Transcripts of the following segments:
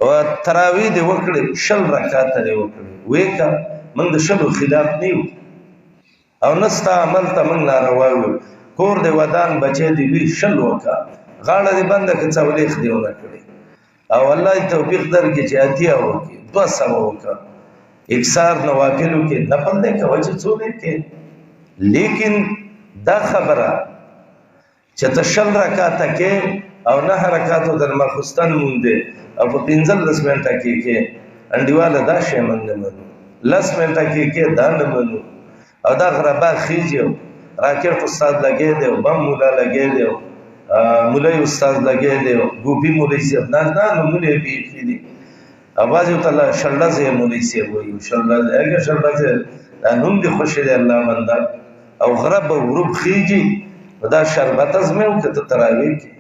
او تراوی دی وکړي، 20 رکعات دی وکړي، وېکا موږ د شلو خلاف نه یو او نه ستا عمل ته موږ ناروا یو. کور دی ودان، بچی دی وي، 20 وکړه، غاړه دې بنده که 40 دې ونه کړې، او الله دې توفیق درکړي چې 80 وکړي، 200 وکړه، اکثار نوافلو کې نفل دی کوه چې څو دی کې. لیکن دا خبره چې ته 20 رکعاته کې او 9 رکعاتو د ماخستن مونږ دی او په 15 منټه کې کې انډیواله دا شی مونږ نه منو، 10 منټه کې کې دا نه منو، او دا غربا خیږي، راکټ استاد لګې دی، بم مولا لګې دی، مولوی استاد لګې دی، ګوپی مولوی صاحب نه نه نمونه یې بیخي دي. او بعضې ورته الله شلډزې مولوی صاحب وایي، شلډزې هغه شلډزې دا نوم دې خوشې دی الله بنده. او غرب او غروب خیږي، دا شربت ازمه وکړه ته تراویح کې،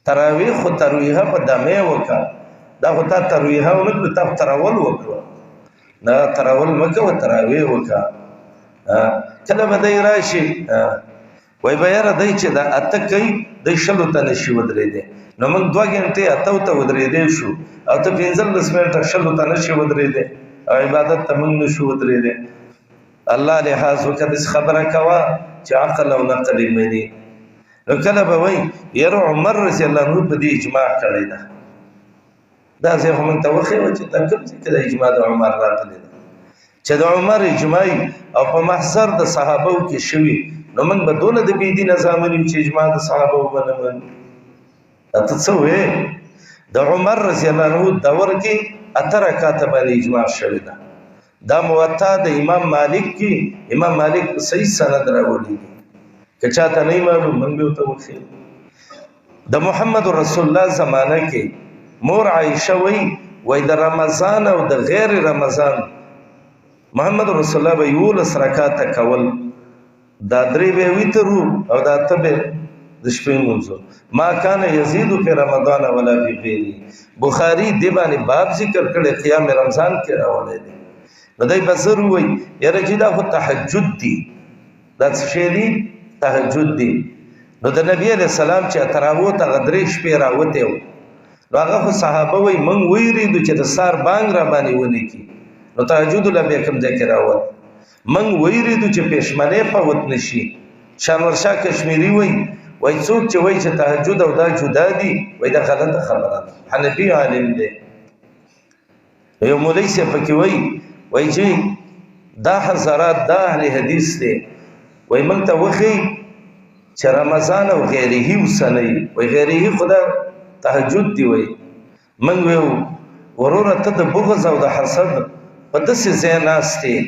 تراویح خو ترویحه په دمه وکړه، دا خو تا ترویحه ونه کړه، تا خو تراول وکړه، نه تراول مه کوه، تراویح وکړه. کله به دی راشي وایي به یاره دی چې دا 8 کوي دی 20 ته نه شي ودرېدی، نو موږ 2 ګنټې 8 ته ودرېدی شو او ته 15 منټه 20 ته نه شي ودرېدی او عبادت ته موږ نه شو ودرېدی. الله لحاظ وکړه، داسې خبره کوه چې عقل او نقل یې مني. نو کله به وایي یاره عمر رضی الله عنه په دې اجماع کړې ده، دا ځای خو موږ ته وښیوه چې دا کوم ځای کې د اجماع د عمر راغلې ده، چې د عمر اجماع او په محضر د صحابو کې شوي، نو موږ به دونه د بې دینه زامن یو چې اجماع د صحابو به نه منو. دا ته څه وایې؟ د عمر رضی الله عنه دور کې 8 رکعاته باندې اجماع شوې ده. دا موطا د امام مالک کې امام مالک صحیح سند راوړي دي، که چاته نه معلوم موږ به ورته وښیو. د محمد رسول الله زمانه کې مور عایشه وایي، وایي د رمضان او د غیر رمضان محمد رسول الله به 11 رکعاته کول، دا 3 به وتر وو او دا 8 به د شپې لمونځ. ما کان یزید فی رمضان ولا فی غیره. بخاری دی باندې باب ذکر کړی، قیام رمضان کې راوړی دی. نو دی به زر ووایي یاره چې دا خو تهجد دی، دا څه شی دی؟ تهجد دی. نو د نبی علیه السلام چې تراوو ته هغه 3 شپې راوتی و، نو هغه خو صحابه وایي موږ ویرېدو چې د سهار بانګ را باندې ونه کړي، نو تهجد له بیا کوم ځای کې راوت؟ موږ ویرېدو چې پېشمنی فوت نه شي. شانور شاه کشمیري وایي، وایي څوک چې وایي چې تهجد او دا جدا دي، وایي دا غلطه خبره ده، حنفي عالم دی. یو مولوي صاحب پکې وایي، وایي چې دا حضرات دا اهل حدیث دی، وایي موږ ته وښیي چې رمضان او غیره وسنئ، وایي غیره خو دا تهجد دی. وایي موږ ویو وروره ته د بغض او د حسد په داسې ځای ناست یې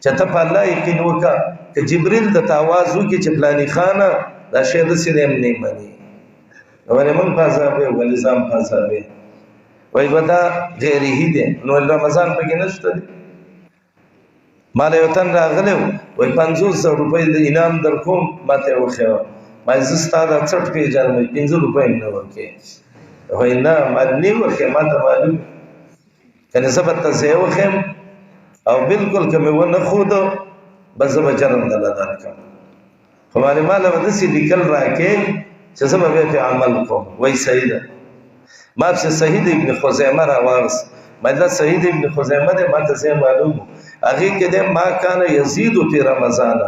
چې ته په الله یقین وکړه، که جبریل درته اواز وکړي چې فلاني خانه دا شی داسې دی هم نه مني، ولې موږ په عذاب یو، ولې ځان په عذاب یې؟ وایي به دا غیره دی، نو رمضان پکې نشته دی. ما له یو تن راغلی و، وایي 50,000 روپۍ د انعام در کوم، ما ته یې وښیوه، ما یې زه ستا دا څټ پېژنم، وایي 5 روپۍ هم نه ورکوې. وایي نه ما نه ورکوې، ما ته معلوم کنې زه به ته ځای وښیم او بالکل که مې ونه ښوده بس زه به جرم درله درکړم، خو باندې ما له به داسې لیکل راکې چې زه به بیا پرې عمل کوم. وایي صحیح ده. ما پسې صحیح د ابن خزیمه راواغست، ما دا صحیح د ابن خزیمه دی، ما ته ځای معلوم و، هغې کې دی ما کان یزید فی رمضان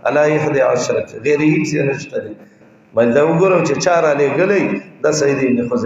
علی 11، غیر هېڅ یې نشته دی. ما دا وګورم چې چا رالیږلی دا صحیح د ابن خزیمه.